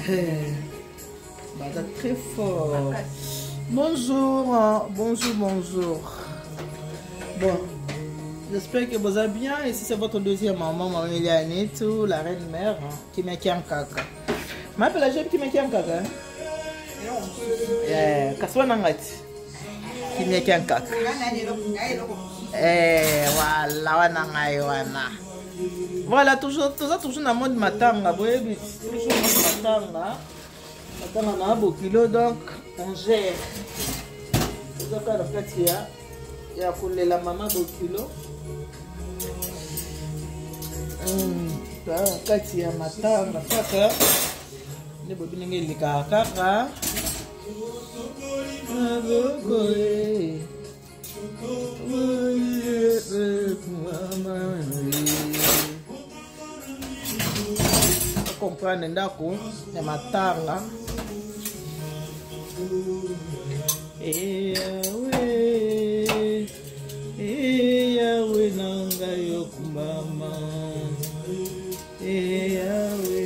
Eh, baza très fort. Bonjour, hein, bonjour, bonjour. Bon, j'espère que vous allez bien. Ici, c'est votre deuxième maman, maman Eliane, tout, la reine mère, hein, qui m'a qui en caca. M'appelle la jeune qui m'a qui en caca. Eh, kaswa nangati. Qui m'a qui en caca. Eh, voilà, wana ngai wana. Voilà, toujours, toujours, toujours na mode matanga, boyebi, toujours mode matanga. Matanga na bokilo, donc on gère. Toza kaka na kati ya ya kolela mama bokilo. Na kati ya matanga kaka nde boyebi ndenge elekaka kaka. Maboko, eh. Comprendre ndako ya matanga. Eyawe, eyawe na ngai okumbama. Eyawe,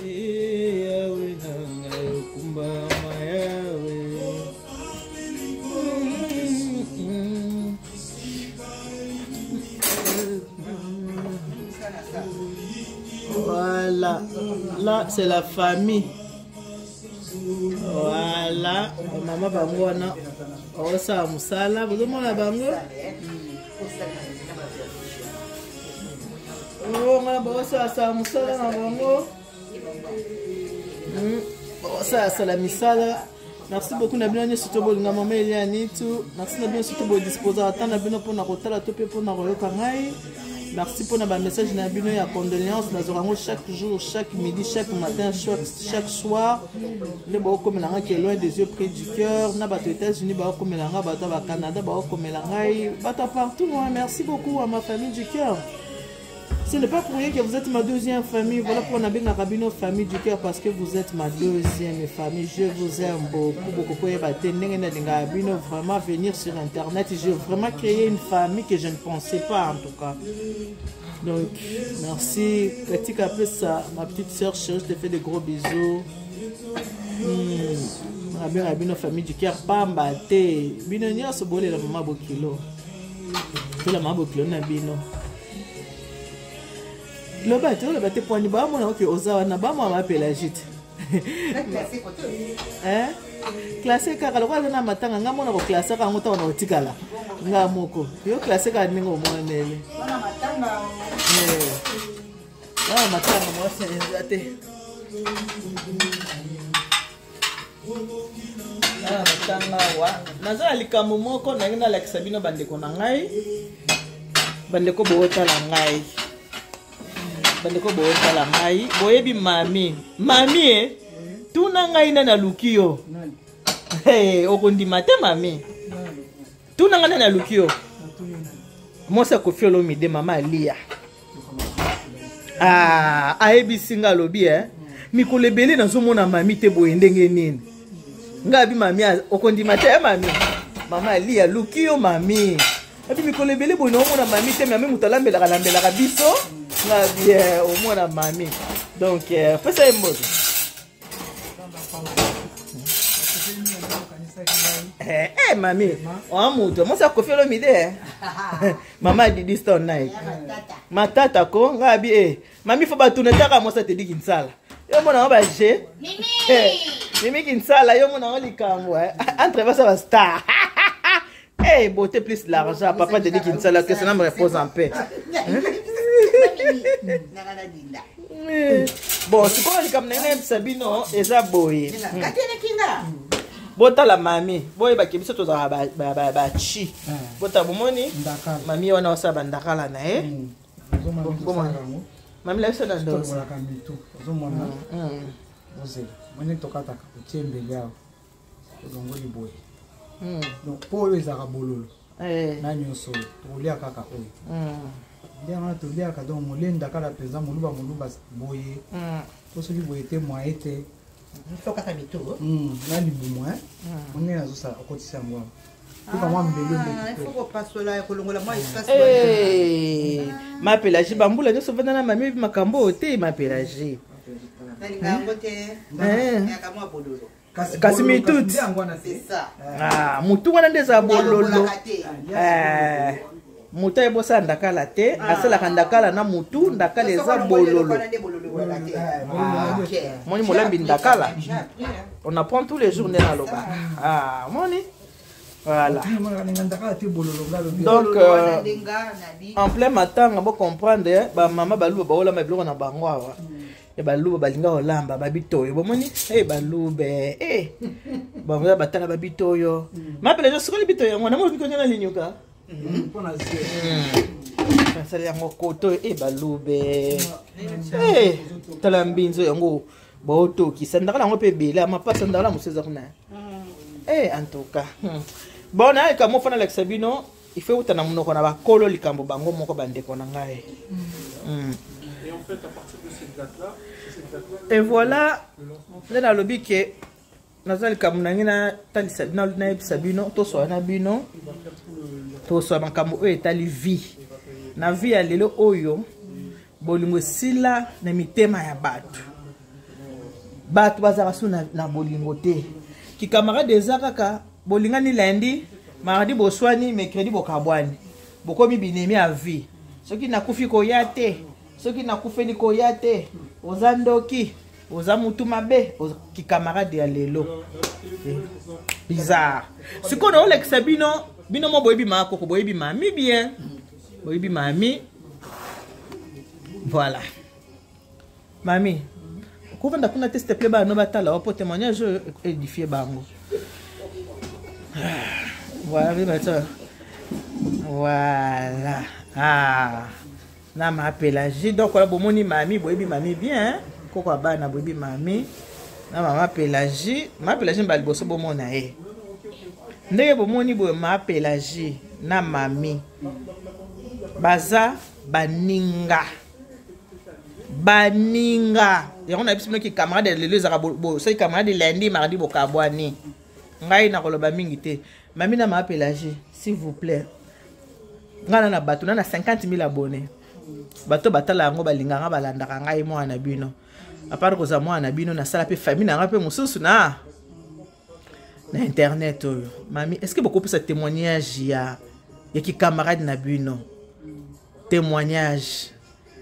eyawe na ngai okumbama, yawe. Voilà, là c'est la famille. Voilà, maman bango wana osala mosala, bozomona bango. Oh, nga baosalasala mosala na bango. Baosalasala misala. Merci beaucoup na bino nyonso to bolinga mama Eliane tu. Merci na bino nyonso to bodisposa ata na bino mpona kotala to mpe mpona koyoka ngai. Merci mpona ba message na bino ya condoléance, nazwaka yango chaque jour, chaque midi, chaque matin, chaque soir. Nde baokomela ngai ke loin des yeux près du cœur. Na bato États-Unis baokomela ngai, bato ya ba Canada baokomela ngai, bato ya partout. Hein. Merci beaucoup à ma famille du cœur. Ce n'est pas pour rien que vous êtes ma deuxième famille. Voilà pourquoi on a bien Rabino famille du cœur, parce que vous êtes ma deuxième famille. Je vous aime beaucoup, beaucoup. Vraiment venir sur Internet. J'ai vraiment créé une famille que je ne pensais pas en tout cas. Donc, merci. Katika Pesa, ma petite soeur chérie, je te fais de gros bisous. Rabino, Rabino, famille du cœur. Pamba, te. Bino nyonso bolela mama bokilo. Tola mama bokilo na bino. Loba te, oloba te poani bamona oke oza wana bamwa bapela jite. Hein? Classe kaka lokola aza na matanga nga mona koklase kaka yango ntango na kotikala nga moko yo classe kaka ndenge omonanele wana matanga mwasi eza te wana matanga awa naza na likambo moko nangi nalakisa bino bandeko na ngai, bandeko bootala ngai, bandeko bootala ngai, boyebi mami mami e tuna ngai nani aluki yo. Hey, okondima te mami, tuna ngai nani aluki yo. Mwasi ya Koffi Olomide, mama Alia. Ah, ayebisi nga alobi eh? Mikolo ebele nazomona mami te, boye ndenge nini? Nga abi mami okondima te mami, mama Alia aluki yo mami. Abi mikolo ebele boye naomona mami te, mami moto alambelaka lambelaka biso. Nga abi omona mami. Donc pesa ye mbote. Eh, eh, mami oa moto mwasi ya Koffi Olomide eh. Mama Didi Stone Nike matata ko nga abi eh, mami fo batuna taka mwasi atedi kinsala yo mona ngo baje mimi kinsala yo mona ngo likambo eh. Entre basa ba star. Hey, beauté plus l'argent, papa Didi Kinsala, que cela me repose en paix. Bon, sikoyo likambo na ngai nayebisa bino eza boye. Botala mami, boyebaki biso tozalaka bachi. Botala bomoni mami wana osala bandakala na ye. Mami la biso na ndosi. Ozomona moni tokataka, otie mbeli awa, olongoli boye. Donc mpo oyo ezalaka bololo na nyonso oyo tokolia kaka oyo nde wana toliaka. Donc molenda kala mpenza moluba moluba boye po soki boye te mwaye te. Kaka mito. Na libumu ndenge nazosala, okotisa yango awa, tuka mwa mbeli. Kopasola, kolongola mwa espace. Mapelagie, bambula nyonso vanda na mami, oyebi makambo oyo te, mapelagie. Kasi mituti, ah, mutu wana nde eza bololo. Eh, moto ayebosala ndakala te, asalaka ndakala na mutu. Ndakala eza bololo. Ah, moni molambi ndakala, on apprend tous les jours nde nalobaka. Ah, moni, voilà. Donc en plein matanga, bocomprendre, bamama baluba baolamba biloko na bango awa. Ya baluba balinga kolamba babitoyo, bomoni e balube e bango batala babitoyo. Mapele sokoli bitoyo yango namoni bikonya na linyuka, nasali yango koto e balube e tala mbinzo yango baotokisa ndakala yango mpe ebele ya mapasa. Ndakala mosusu eza kuna e. En tout cas, bon, nayeka mo fana alakisa bino. Il faut euta na monoko na bakolo likambo bango moko, bandeko na ngai. Et voilà, nde nalobi ke naza likambo na ngai natalisa, nayebisa bino, tosola na bino, tosola makambo oyo etali vie. Na vie ya lelo oyo, bolingo esila na mitema ya bato. Bato bazalaka so na bolingo te. Kikamarade eza kaka bolingani lundi, mardi boswani, mercredi bokabwani, bokomi binemi ya vie. Soki nakufi, koya te. Soki nakufeli, koya te. Oza ndoki, oza mutu mabe. Kikamarade ya lelo bizarre. Sikoyo naolekisa bino, bino mo boyebi makoko, boyebi mami bien, boyebi mami. Voilà, mami, kovanda kuna te, s'il te plaît. Bana batala po témoignage oyo édifie bango. Voilà, voilà. Ah, na ma Pélagie. Donc voilà, bomoni mami, boyebi mami bien, koko ya bana, boyebi mami na mama Pélagie. Mama Pélagie, mbala liboso bomona ye ndenge bomoni boye. Ma Pélagie na mami baza baninga, baninga yango na biso. Binoki camarade lelo ezalaka, soki camarade lundi, mardi bokabwani. Ngai nakoloba mingi te. Mami na mama Pélagie, s'il vous plaît, ngai na bato na 50 000 abonnés, bato batala yango, balingaka, balandaka ngai mwana na bino. À part kozala mwana na bino, nasala mpe famille na ngai mpe mosusu na internet oyo. Mami, est ce que bokopesa témoignage ya kikamarade na bino? Témoignage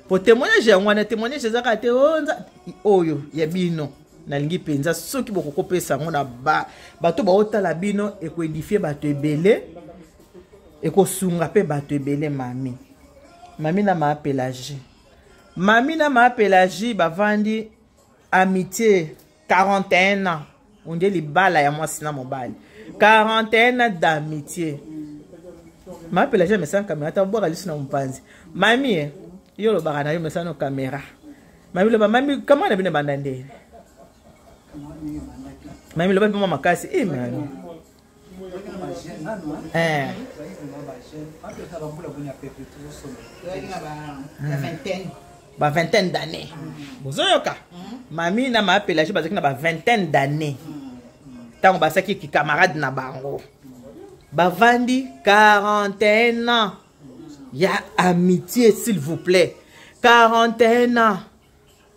po témoignage yango wana, témoignage eza kaka te oyo ya bino. Nalingi mpenza soki bokokopesa yango na bato baotala bino, ekoédifier bato ebele, ekosunga mpe bato ebele. Mami, mami na maa Pélagie, mami na maa Pélagie bavandi amitié 41 ans, onde libala ya mwasi na mobali, 41 ans d'amitié. Maa Pélagie amesana caméra ta, bwaka liso na mopanzi. Mami, e yo olobaka na yo, mesana caméra. Mami, loba. Mami, kama na bino ebanda ndeni? Mami, loba mpe mwa makasi e mami. Eh. Ba vingtaine d'année, bozoyoka, mami na maa Pélagie bazalaki na ba vingtaine d'année ntango basalaki kikamarade na bango. Bavandi 41 ans ya amitié, s'il vous plaît, 41 ans.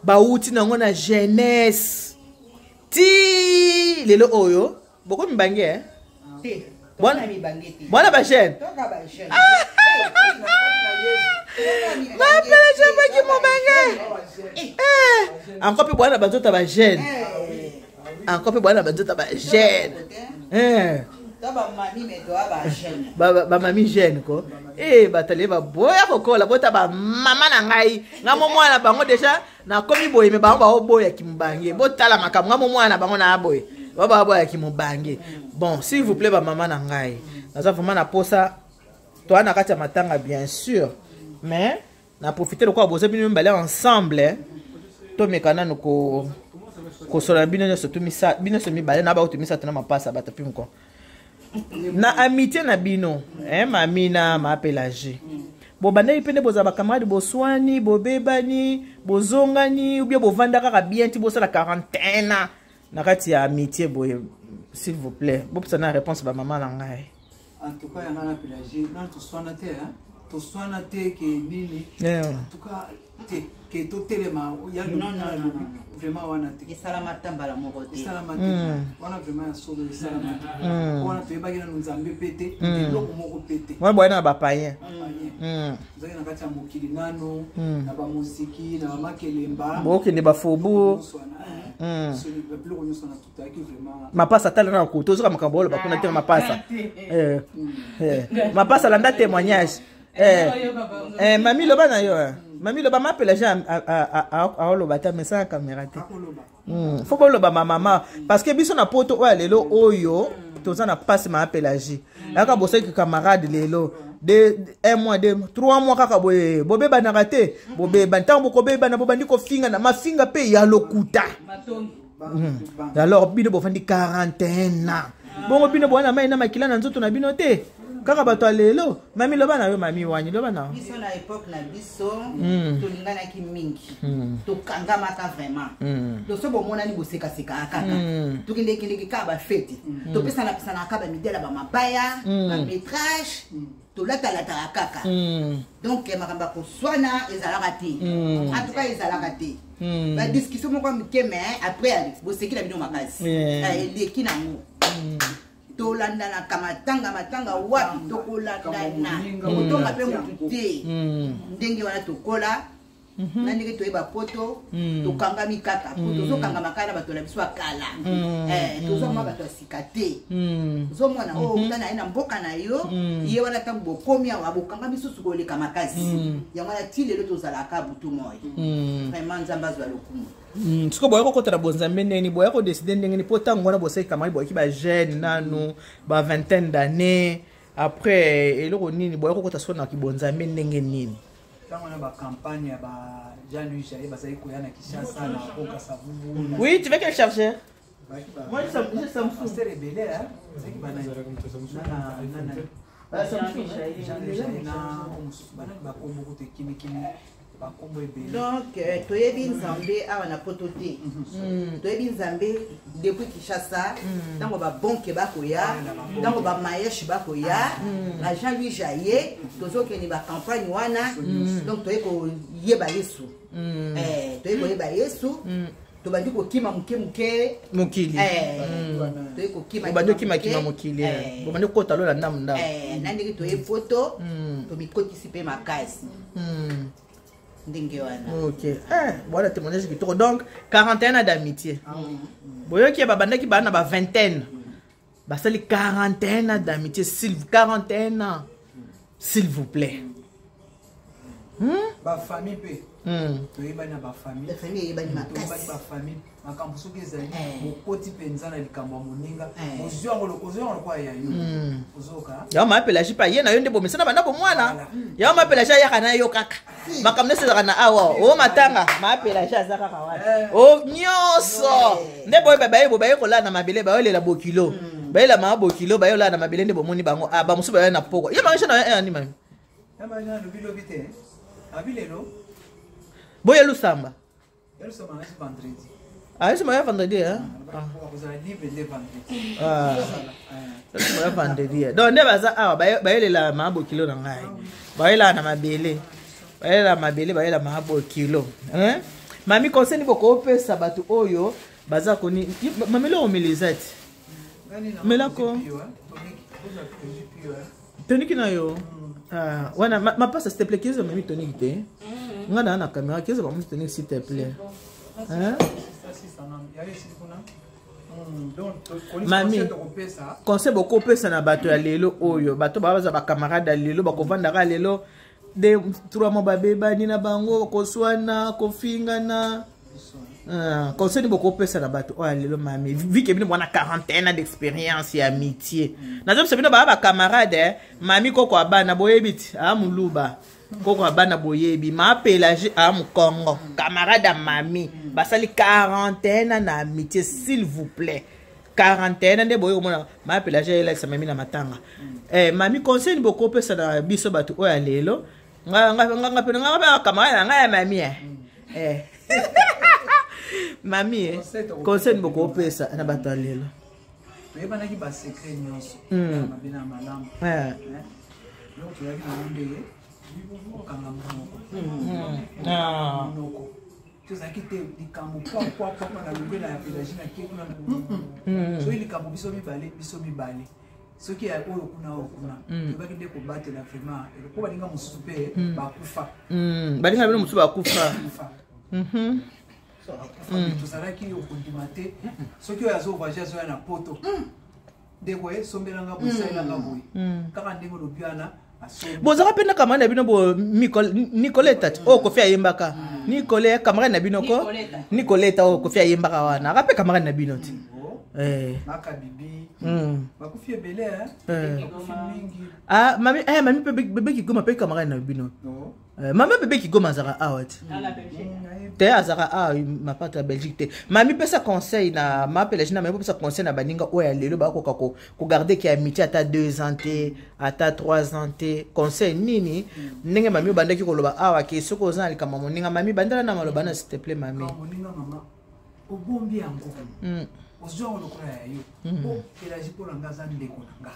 Bauti nango na jeunesse ti lelo oyo bokomi bange, eh? Bwana bajeune bapelage baki mobange encore mpe bwana banzota bajeune encore mpe bwana banzota bajeune, bamami jeune ko e batali baboya kokola. Bota bamama na ngai, nga mo mwana bango déjà nakomi boye, me bango baoboyaki mobange. Botala makambo, nga mo mwana bango na boye, bao baboyaki mobange. Bon, s'il vous plaît, bamama na ngai, naza vraiment na posa toa na kati ya matanga, bien sûr, mais na profite lokola boza bino mibale ensemble, tomeka nanu ko kosola bino nyonso, bino nyonso mibale na baoto misato na mapasa bato mpe moko na amitié na bino, eh, mami na ma Pélagie. Bobandaki mpe nde bozala bacamarade, boswani, bobebani, bozongani, ou bien bovanda kaka bien ti bosala 41 ans na kati ya amitié boye? S'il vous plaît, bopesa na réponse, bamama na ngai. En tout cas, yanga na Pélagie nano toswana te. Toswana te ke nini. En tout cas te ke totelema ya lobi vraiment wana te. Esalama ta mbala moko te. Esalama te. Wana vraiment ya solo esalama te. Wana toyebaki nanu Nzambe pe te, eloko moko pe te. Wana boye na ba païen. Tozalaki na kati ya mokili nano, na bamoziki, na bamakelemba. Bokende ba faubourg. Biloko nyonso na tozalaki vraiment. Mapasa tala na koto ozoka makambo oloba kuna te mapasa. Mapasa landa témoignage. Mami loba na yo. Mami loba mapela jean aoloba ta mais sans caméra te. Faut boloba ma mama parce que biso na poto oyo lelo oyo toza na passe ma Pélagie. Yaka bosaki camarade lelo de un mois, deux, 3 mois kaka boye bobebanaka te, bobeba ntango bokobebana bobandi kofinga na mafinga mpe ya lokuta. Alors bino bofandi 41 ans bongo bino bwana mai na makila na nzoto na bino te kaka bato ya lelo. Mami loba na yo, mami wani loba na biso na époque na biso tolinganaki mingi, tokangamaka vraiment. Toso bomonani bosekasekaka kaka, tokendekendeki kaka bafeti, topesana-pesanaka bamidele, bamabaya, bamétrage, tolatalataka kaka. Donc makambo ya koswana ezalaka te, en tout cas ezalaka te. Badiscussion moko ya mike, mais après boseki na bino makasi, eleki nango. Tolandanaka matanga, matanga wapi tokolandana, kotonga mpe motu te. Ndenge wana tokola na ndenge toyeba poto, tokangami kaka po tozokangama kaka na bato na biso ya kala. Tozwa mwa bato ya sika te. Ozomona oyo outa na ye na mboka na yo, ye wana ntango bokomi awa bokangami susu koleka makasi. Yango wana ti lelo tozalaka butu moi. Vraiment Nzambe azwa lokumu. Sikoyo boya kokota na bonzambe ndenge nini? Boya kodécider ndenge nini? Mpo ntango wana bosali kamari, boyaki bajeune nanu, ba vingtaine d'année. Après eloko nini boya kokota sikoyo na kibonzambe ndenge nini? Ntango wana bacampagne ya ba Jean Louis Jaye bazali koya na Kinshasa, na Boka Savubu. Oui, tu veux quel chargeur? Moi, j'ai Samsung. Pasteur ebele bazalaki banani Ah, Samsung. Jean Louis Jaye na mosusu banani, bakombo kutu ekimikimi, bakombo ebele. Donc toyebi Nzambe awa na poto te, toyebi Nzambe depuis Kinshasa, ntango babonke bakoya, ntango bamayesh bakoya, ba Jean Louis Jaye, tozokende bacampagne wana. Donc toye koyeba Yesu, toye koyeba Yesu, tobandi kokima moke moke. Mokili. Toye kokima. Bobandi okimakima mokili, bobandi kokota lola ndambu ndambu. Na ndenge toye poto, tomikotisi mpe makasi ndenge wana. Ok, voilà témoignage kitoko. Donc 41 ans d'amitié, boyoki babandaki baa na ba vingtaine, basali 41 ans d'amitié. S'il 41 ans, s'il vous plaît. Bafamille mpe toyebani na bafamille. Bafamille eyebani Toyebani. makasi. Bafamille, makambo soki ezali, bokoti mpenza na likambo ya moninga, ozwi yango lokola ya yo, ozoka. Yango mapelagi mpe aye na yo nde bomesana banda bomwana. Yango mapelagi ayaka na yo kaka, makambo nyonso ezalaka na awa o matanga, mapelagi aza kaka wana o nyonso nde boyeba. Baye bo baye kolala na mabele, bayolela bokilo, bayela maa bokilo, bayolala na mabele nde bomoni bango. Ah, bamosusu bayoya na pokwa ye mangisha na yo ani mami. Lobi lobi te, abi lelo. Boye lusamba. Yalusamba nasi vendredi. Ayesima ya vendredi, hein? Kozala libre nde vendredi. Ah. Ya vendredi. Donc nde baza awa bayelela maa bokilo na ngai, bayelaka na mabele, bayelela mabele, bayela maa bokilo. Mami, conseil nini bokopesa bato oyo baza koni? Mami, eloko omela eza ti melako toniki na yo wana. Mapasa, s'il te plaît, kieza mami toniki te. Nga na caméra, kieza mami toniki, s'il te plaît, hein? Mami, conseil bokopesa na bato ya lelo oyo, bato baza bacamarade ya lelo, bakovandaka lelo de 3 mois babebani na bango, koswana, kofingana, conseil nini bokopesa na bato oyo ya lelo, mami? Vike bino bwana 41 ans d'expérience ya amitié, nazobisa bino baa bacamarade. Mami koko ya bana boyebi ti aa moluba, koko ya bana boyebi ma Pelage aa mokongo, camarade ya mami, basali 41 ans na amitié. S'il vous plaît, 41 nde boye komona ma Pelage ayelakisa mami na matanga. Mami, conseil nini bokopesa na biso bato oyo ya lelo? Nga mpe camarade na ngai ya mami, eh. Mami, conseil nini bokopesa na bato ya lelo? Toyebanaki basecret nyonso, mabe na malamu. Donc toyaki nango nde. Okanga monoko. Ah. Monoko. Tozalaki te likambo pwapwapwa na lobela ya Pélagie na ke kuna. Soki likambo biso mibale, biso mibale. Soki ya oyo kuna, oyo kuna. Tobaki nde kobatela vraiment. Eloko baninga mosusu mpe bakufa. Baninga bino mosusu bakufa. Bakufa. Bakufa, tozalaki okondima te. Soki oyo azovoyage, azoya na Poto, ndeko esombelanga boye, esalelanga boye, kaka ndenge olobi wana, asombi. Bozalaka mpe na camarade na bino bo Nicoleta ti oyo Kofi ayembaka, Nicole, camarade na bino ko. Nicoleta. Nicoleta oyo Kofi ayembaka wana, aka mpe camarade na bino ti. Oh, maka bibi. Bakufi ebele, hein? Bakufi mingi. Ah, mami, mami mpe bebe Kigoma mpe camarade na bino. No. Mama bebe Kigoma azalaka awa ti. Na Belgique. Nayebi. Te, azalaka awa mapata ya Belgique te. Mami, pesa conseil na mapelage na mami, pesa conseil na baninga oyo ya lelo bakoka kogarder ke amitié ata 2 ans te, ata 3 ans te. Conseil nini? Ndenge mami obandaki koloba awa ke soki oza na likambo ya moninga, mami, bandela na maloba na, s'il te plaît, mami. Kaka moninga, mama, obombi yango, ozwi yango lokola ya yo. Po Pélagie, mpo na nga, aza ndeko na nga.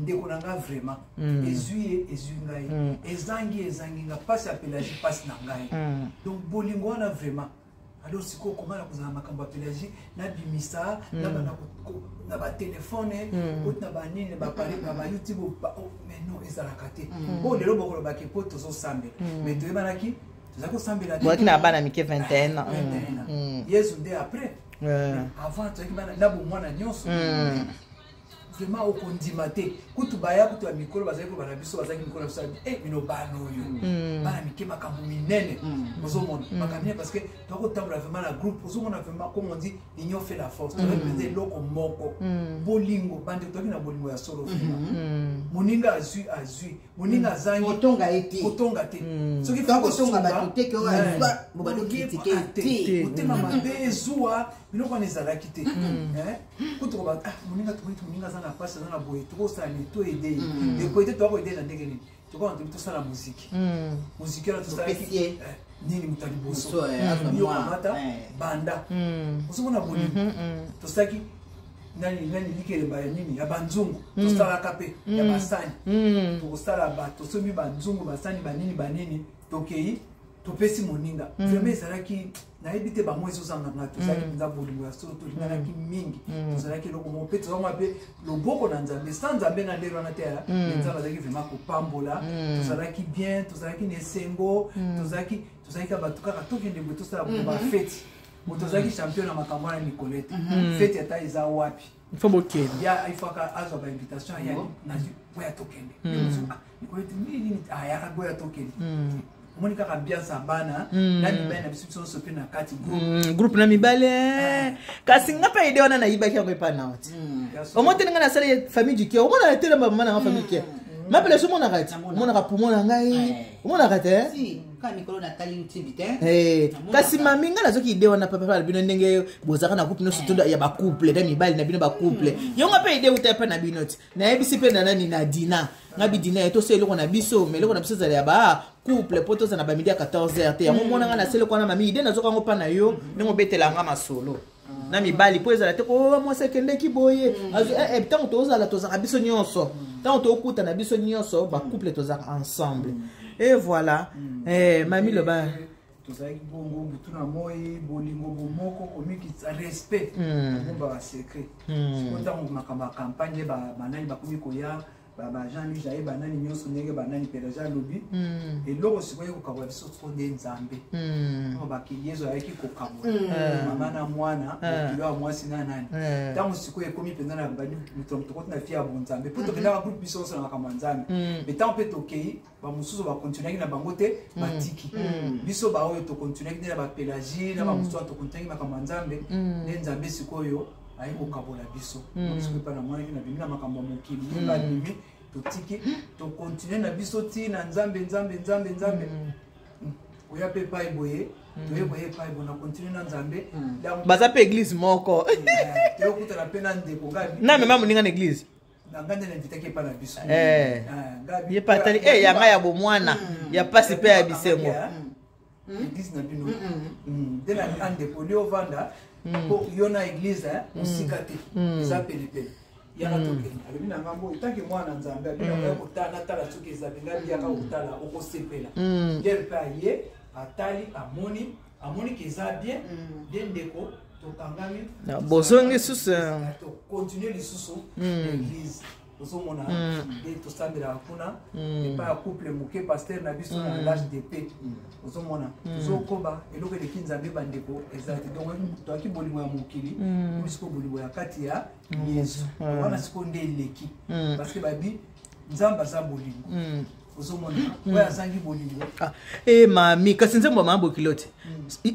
Ndeko na nga vraiment. Ezwi ye, ezwi ngai. Ezangi, ezangi nga. Mpasi ya Pélagie, mpasi na ngai. Donc bolingo wana vraiment. Alors sikoyo, koma na kozala makambo ya Pélagie, nabimisa nabanda na batelefone oti na banini, bapare na baYouTube, oh, mais non, ezalaka te. Po lelo bokolobaki mpo tozosambela, mais toyebanaki toza kosambela te. Bwaki na bana mike, 21 ans. 21 ans. Yezu nde après. Avant tozalaki bana na bomwana nyonso. Vraiment okondima te, kutu baya kutu ya mikolo bazalaki koloba na biso, bazalaki mikolo na biso, e bino bana oyo, bana mike, makambo minene ozomona, makambo minene, parce que tokotambola vraiment na groupe, ozomona vraiment, comme on dit, l'union fait la force. Tozalaki mpenza eloko moko, bolingo, bandeko, tozalaki na bolingo ya solo vraiment. Moninga azwi, azwi, moninga azangi, kotonga ye te. Kotonga te. Soki Tokotonga bato te ke oyo azwa, bo bando critiquer Ah, te. Motema mabe, ezuwa, biloko wana ezalaki te. Eh, kutu koba, ah, moninga, tomoni moninga aza na pasi, aza na boye, tokosala nini? Toaider ye. Ekoye te, toakoaider na ndenge nini? Tokona tobi tosala muziki. Muziki wana tosalaki Topesi ye. nini, moto ya liboso Moto, azwa yo mwa, kamata. Banda ozomona bolingo, tosalaki nani nani, likelemba ya nini, ya banzungu, tosalaka mpe ya basani. Tokosala bato, tosombi banzungu, basani, banini banini, tokei topesi moninga. Vraiment ezalaki, nayebi te, bango ezozanga nga. Tozalaki mpenza bolingo ya solo, tolinganaki mingi, tozalaki eloko moko mpe tozalaka mpe loboko na Nzambe. Sans Nzambe na ndenge wana te, me Nzambe azalaki vraiment kopambola. Tozalaki bien, tozalaki na esengo, tozalaki ka bato kaka tokende boye, tosala boye, bafeti. Moto azalaki champion na makambo wana, Nicolete. Feti ata eza wapi, Ifo bokende. Ya ifaka azwa bainvitation, ya nazwi, boya tokende. Ah, Nicolete, nini nini, ayaka, boya tokende. Omoni kaka ambiance ya bana na mibali na biso, biso nyonso mpe na kati groupe. Groupe na mibale. Kasi nga mpe idée wana nayibaki yango epa na oti. Omoni te, nga nasali famille du cœur. Omona te na bamama nanga, famille du cœur. Mapele so omonaka ti, omonaka poumon na ngai, omonaka te. Si, kaka mikolo natali YouTube te. Kasi mami, ngai nazoki idée wana papa na bino, ndenge bozalaka na groupe nyonso to ya bacouple na mibali na bino, bacouple yongo mpe idée uta epa na bino ti. Nayebisi mpe na nani, na Dina, nga bi Dina ye, tosala eloko na biso, mais eloko na biso ezala ya ba couple, mpo tozala na bamidi ya 14 heures te. Yango mona, ngai nasala eloko wana. Mami, idée nazoka yango mpa na yo, ndenge obetela nga masolo na mibali, mpo ezala te ko mwasi akendeki boye. Ntango tozala, tozalaka biso nyonso, ntango tokutana biso nyonso bacouple, tozalaka ensemble et voilà. Mami, loba. Tozalaki bongo butu na moi, bolingo, bomoko, komikitisa, respect, kobomba basecret. Sikoyo ntango makambo ya campagne nde banani bakomi koya, ba Jean Louis Jaye, banani nyonso, ndenge banani Pélagie alobi, eloko sikoyo ekokabola biso siko nde Nzambe. Ntango bakili, Yezu ayaki kokabola mama na mwana, mokilo ya mwasi na nani. Ntango sikoyo ekomi mpenza na bani, moto tokoti na fie ya bonzambe, mpo tokendaka groupe biso nyonso na makambo ya Nzambe. Mais ntango mpe tokei, bamosusu bakontinuaki na bango te, batiki biso. Baoyo tokontinuaki nde na baPélagie na bamosusu wana, tokontinuaki makambo ya Nzambe. Nde Nzambe sikoyo aye kokabola biso. Sikoyo epai namonaki nabimi na makambo ya mokili, ye abimi, totiki, tokontinue na biso ti na Nzambe, Nzambe, Nzambe, Nzambe. Oya mpe epai boye, toye boye epai boye, na continue na Nzambe. Baza mpe église moko. Toyokutana mpe na ndeko ngai. Na mema moninga na église. Na ngai nde nainvitaki epai na biso. Ye pe atali yanga ya bomwana, ya pasi mpe ya bisengo. Église na bino nde na ndeko li ovanda, mpo yo na église mosika te, eza penepene. Yaka tokende. Alobi na ngambo oyo tanke mwana Nzambe abi nakoya kotala, natala soki eza mpe ngai yaka kotala okosepela. Ye mpe aye, atali, amoni, amoni ke eza bien. Nde ndeko tokangami. Bozongi susu. Tocontinue lisusu église. Ozomona nde tosambelaka kuna epai ya couple moke, pasteur na biso na l'HDP. Ozomona tozokoba, eloko eleki Nzambe, bandeko, eza te. Donc toyaki bolingo ya mokili, omi sikoyo bolingo ya kati ya Yesu wana sikoyo nde eleki, parce que babi Nzambe aza bolingo. Ozomona oyo azangi bolingo. E mami, kasi nzembo ya mama bokilo te,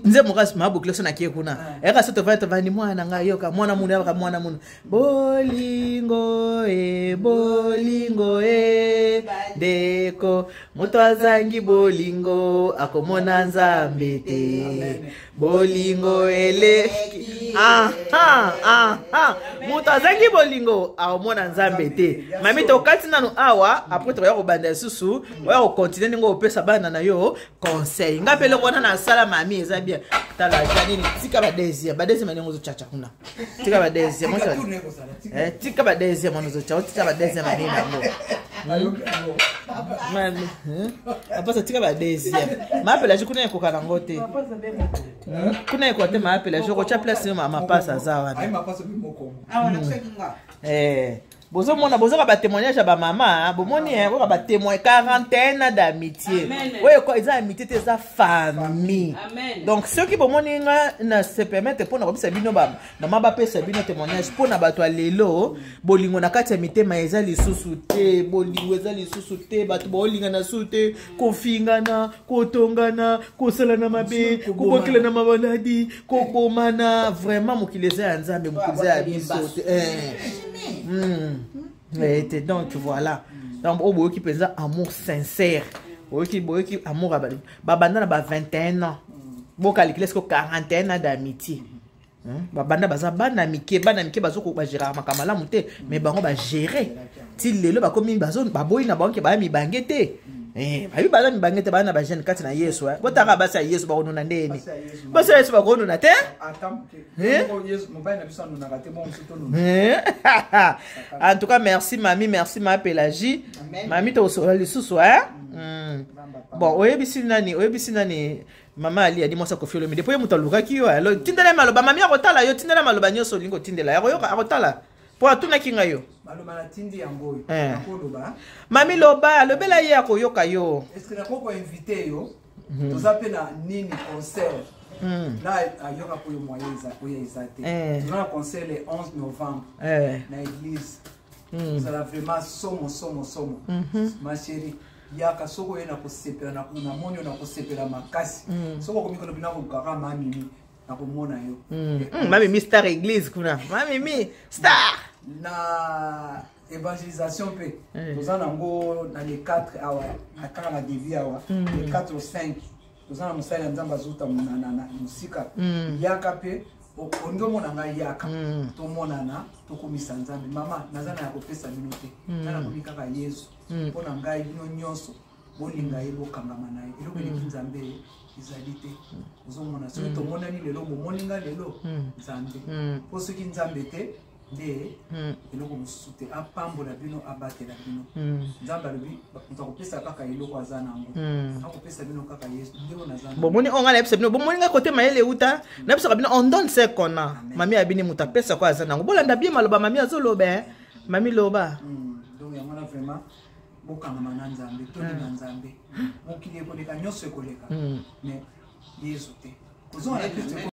nzembo kasi mama bokilo so nakie kuna eyaka so tovandi, tovandi, mwana ngai yoka, mwana munu yaka, mwana munu, bolingo e, bolingo e, ndeko, moto azangi bolingo akomona Nzambe te. Bolingo eleki, aha aha, moto azangi bolingo akomona Nzambe te. Mami, tokati nanu awa, après tokoya kobanda lisusu, oya kocontinue ndenge opesa bana na yo conseil. Nga mpe eloko wana nasala, mami, eza bien. Tala Janine, tika badeuxième, badeuxième ndenge ozochacha kuna, tika badeuxième, tika badeuxième wana ozocha, otika badeuxième anini yango. Apasa, tika badeuxième maapelage kuna, ekoka nango te kuna, ekoka te maapelage, okotya place yo mapasa aza wana. Bozomona, bozoka batémoignage ya bamama, bomoni oyoka batémoin, 41 ans d'amitié oyo eza amitié te, eza famille. Donc soki bomoni nga na se permettre mpona kobisa bino, mama bapesa bino témoignage mpona bato ya lelo, bolingo na kati ya mitema eza lisusu te, bolingo eza lisusu te, bato baolingana susu te, kofingana, kotongana, kosalana mabe, kobokelana mabaladi, kobomana. Vraiment, mokili eza ya Nzambe, mokili eza ya biso te. Te, donc voilà, donc oyo boyoki mpenza amour sincère, boyoki, boyoki amour babanda na ba 21 ans, bokalikile siko 41 ans d'amitié. Babanda baza bana mike, bana mike bagéraka makambo malamu te, mais bango bagere ti lelo bakomi, baboyi na bango ke baya mibange te. Babi baza mibange te, baya na bajeune kati na Yesu. Botaka basi ya Yesu bakonona ndeni, basi ya Yesu bakonona te. Eh? En tout cas, merci mami, merci ma Pélagie. Mami, tokosola lisusu. Bon, oyebisi nani, oyebisi nani? Mama Ali adi mwasi Kofi Olomide, po ye moto alukaki yo. Alo tindela ye maloba, mami akotala yo, tindela maloba nyonso olingi kotindela, akoyoka, akotala, po atunaki ngai yo. Maloba natindi yango oyo. Nakoloba. Mami, loba, alobela ye, akoyoka yo. Est ce que nakoki koinvite yo? Toza mpe na nini, concert na ayoka mpo yo moyen oyo eza te. Toza na concert le 11 novembre na église, ozala vraiment somo somo somo. Ma chérie, yaka, soki oye na kosepela, namoni yo na kosepela makasi. Soki okomi kono bina kolukaka mamimi, nakomona yo. Mamimi star, église kuna, mamimi star. Na évangélisation mpe toza nango na le 4 awa, na kaka na début awa, le 4 au 5, toza na mosali ya Nzambe azuta na mosika. Yaka mpe, olingi omona ngai, yaka tomonana, tokomisa Nzambe. Mama, naza na ya kopesa bino te, nga nakomi kaka Yesu mpo na ngai. Bino nyonso bolinga ye, bokangama na ye, eloko eleki Nzambe ezali te. Ozomona soki tomonani lelo, bomoni nga lelo, Nzambe, mpo soki Nzambe te nde eloko mosusu te. Apambola bino, abatela bino. Nzambe alobi moto akopesa kaka eloko aza nango, akopesa bino kaka Yesu nde oyo naza. Bomoni oyo ngai nayebisa bino, bomoni ngai kote mayele euta, nayebisaka bino, on donne ce qu'on a. Mami abini, moto apesaka oyo aza nango. Bolanda bien maloba mami azoloba. Mami, loba. Donc yango wana, vraiment bokangama na Nzambe, tolinga Nzambe. Mokili ekoleka, nyonso ekoleka, mais Yesu te. Kozonga na Kristo.